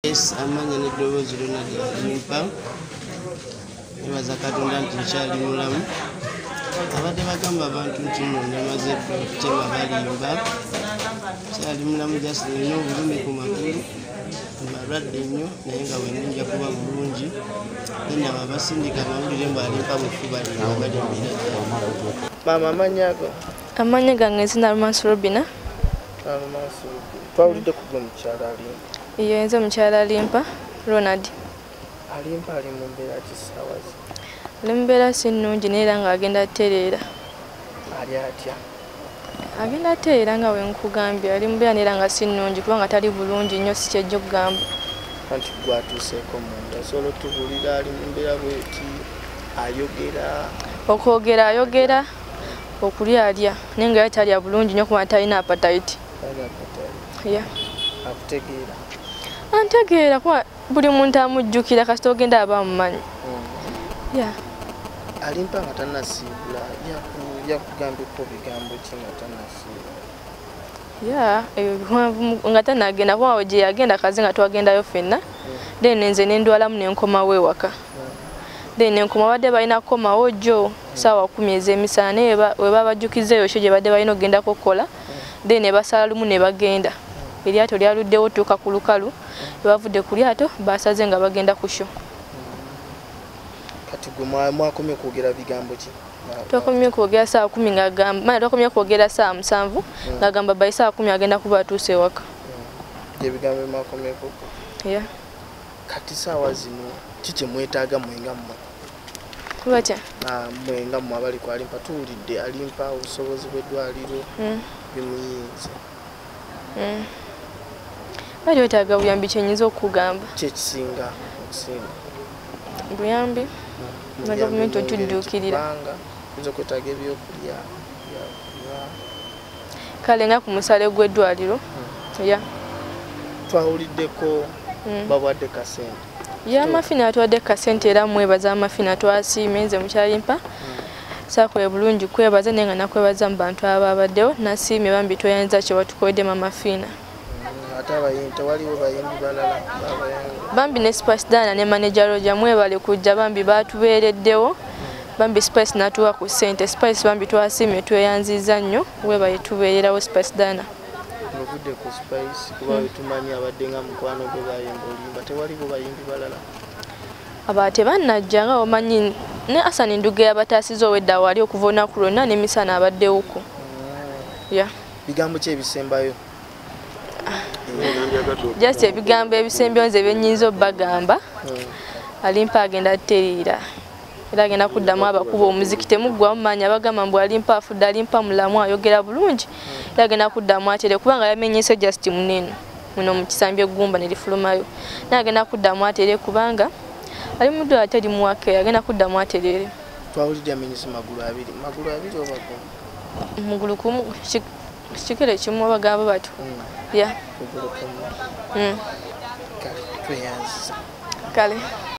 Yes, amanya n'eddoboozi lyonna lyalimpa. Nebaza Katonda nti nkyali mulamu. Abadde bagamba abantu nti nno namaze okutema balimba. Nkyali mulamu, just nina obulumi ku magulu, malwadde nnyo, naye nga bwe nja kuba bulungi. Then abo abasindika amawulire mbu Alimpa mufu balimba, balimbira ddala. Maama, amannya go? Amannya gange nze Nalumansi Robina. Nalumansi Robina. Twawulidde ku gwe mukyala Alimpa. Iyo, nze mukyala Alimpa Ronald. Alimpa ali mu mbeera ki ssaawa zi? Ali mu mbeera si nnungi, naye era ng'agenda atereera. Ali atya? Agenda atereera nga bwe nkugambye, ali mu mbeera naye era nga si nnungi kubanga tali bulungi nnyo, si kyejja okugamba. Anti gwe atuuseeko munda, osobola otubuulira ali mu mbeera bweti, ayogera? Okwogera ayogera, okulya alya, naye nga ye talya bulungi nnyo kubanga talina appetite. Talina appetite. Yeah. Akutegeera? Antegeera kuba buli muntu amujjukira, kasita ogenda aba amumanyi. Yeah. Alimpa nga tannasiibula yakugambyeko bigambo ki nga tannasiibula? Yeah, ebyo biwanvu nga tannagenda, kuba gye yagenda kazi nga twagendayo ffenna. Then nze ne ndwalamu ne nkomawo ewaka. Then ne nkoma, badde balina kukomawo jjo ssaawa 10 ez'emisana, naye we babajjukizza eyo kyo gye badde balina okugendako okukola, then ne basala lumu ne bagenda. Eryato lyaluddewo otuuka ku lukalu, bwe bavudde ku lyato basaze nga bagenda ku show. Kati gwe mwakomye okwogera bigambo ki? Twakomye kwogera ssaawa 10 ng'agamba, mana twakomye kwogera ssaawa 7 ng'agamba by ssaawa 10 agenda kuba atuuse ewaka. Ebigambo bye mwakomyeko? Yeah. Kati ssaawa zino ki kye mwetaaga mmwe nga mmwe? Batya? Mmwe nga mmwe abali ku Alimpa, tuwulidde Alimpa obusobozi bw'eddwaliro bimuyinze. Bali wetaaga buyambi, kye nnyinza okukugamba. Ki ekisinga okusinga? Buyambi na gavumenti otudduukirira. Kubanga oyinza okwetaaga ebyokulya, byakunywa. Kale nga ku musale gw'eddwaliro. Yeah. Twawuliddeko babwadde kasente. Ya, Mafina atwadde kasente era mwebaza Mafina, twasiimye. Nze mukyalimpa saakoye bulungi kwebaza, naye nga nakwebaza mu bantu ababaddewo, nasiimye bambi, tweyanza kye watukoledde, Mama Fina. Ate abayimbi, tewaliwo bayimbi balala babayanga? Bambi ne Spice Diana ne manager Roger, mwebale kujja bambi, batubeereddewo bambi. Spice n'atuwa ku ssente. Spice bambi twasiimye, tweyanzizza nnyo, webale tubeererawo, Spice Diana. Ng'ovudde ku Spice, kuba wetumanyi abadde nga mukwano gwe bayimba oluyimba, tewaliwo bayimbi balala? Aba tebannajja, nga omanyi ne Asani Nduge yabataasiza owedda wali okuva olunaku lwonna n'emisana abaddewoko. Yeah. Bigambo ki ebisembayo? Just ebigambo ebisembyo nze byennyinza obbagamba, Alimpa agenda teriira era agenda kuddamu abakuba omuziki, temuggwamu maanyi abagamba mbu Alimpa afudde. Alimpa mulamu, ayogera bulungi era agenda kuddamu atere kubanga yamenyese just munene muno mu kisambi eggumba ne lifulumayo, naye agenda kuddamu atere kubanga ali mu ddwaliro teri muwake, agenda kuddamu atereere. Twawulidde amenyese magulu abiri, magulu abiri oba gumu? Mugulu kumu, kikere kimu abagamba batyo. Ya. Kugulu kumu. Kale tweyanziza. Kale.